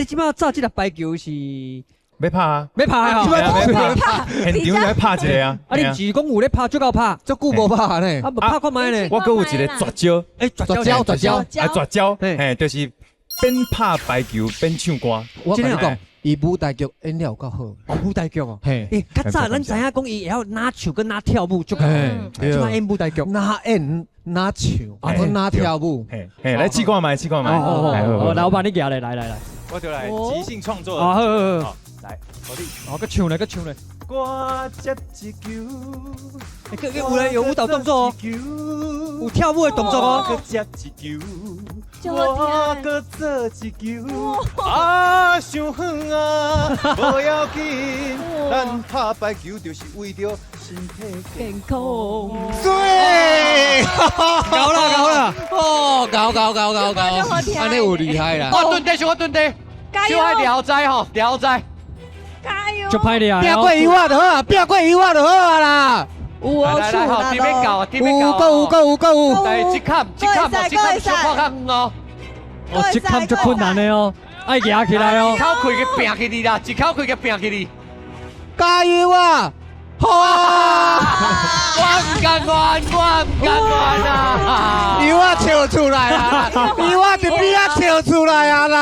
你這擺早這粒排球是欲拍啊？欲拍吼？欲拍，現場來拍一个啊！啊，你毋是講有咧拍，足夠拍，足久無拍呢。啊，無拍看覓呢？我閣有一個絕招，欸，絕招，絕招，啊，絕招，嘿，就是邊拍排球邊唱歌。我共你講，伊舞台劇演了有夠好。哦，舞台劇哦。嘿，欸，較早咱知影講伊會曉哪唱閣哪跳舞，足夠。這擺演舞台劇，哪演哪唱，啊，閣哪跳舞。嘿，嘿，來試看覓，試看覓。哦，來，我幫你舉來，來來來。我就來即興創作。啊，好好好。來，我你，哦，閣唱咧，閣唱咧。我接一球，欸，有咧，有舞蹈動作哦，有跳舞的動作哦。我接一球，我閣做一球，啊，傷遠啊，無要緊，咱拍排球就是為著身體健康。對，夠啦，夠啦，哦，夠夠夠夠夠，按呢有厲害啦。我蹲低，我蹲低，小愛聊齋吼，聊齋。加油！就歹掠，拼過油仔就好啊，拼過油仔就好啊啦。有哦，來來來，甜欲到，甜欲到，有夠有夠有夠有。來，這坎這坎這坎小可較遠哦。哦，這坎足困難的哦，愛舉起來哦。一口氣去拼起你啦，一口氣去拼起你。加油啊！好啊！我毋甘願，我毋甘願啊！油仔笑出來啊！油仔佇邊仔笑出來啊啦！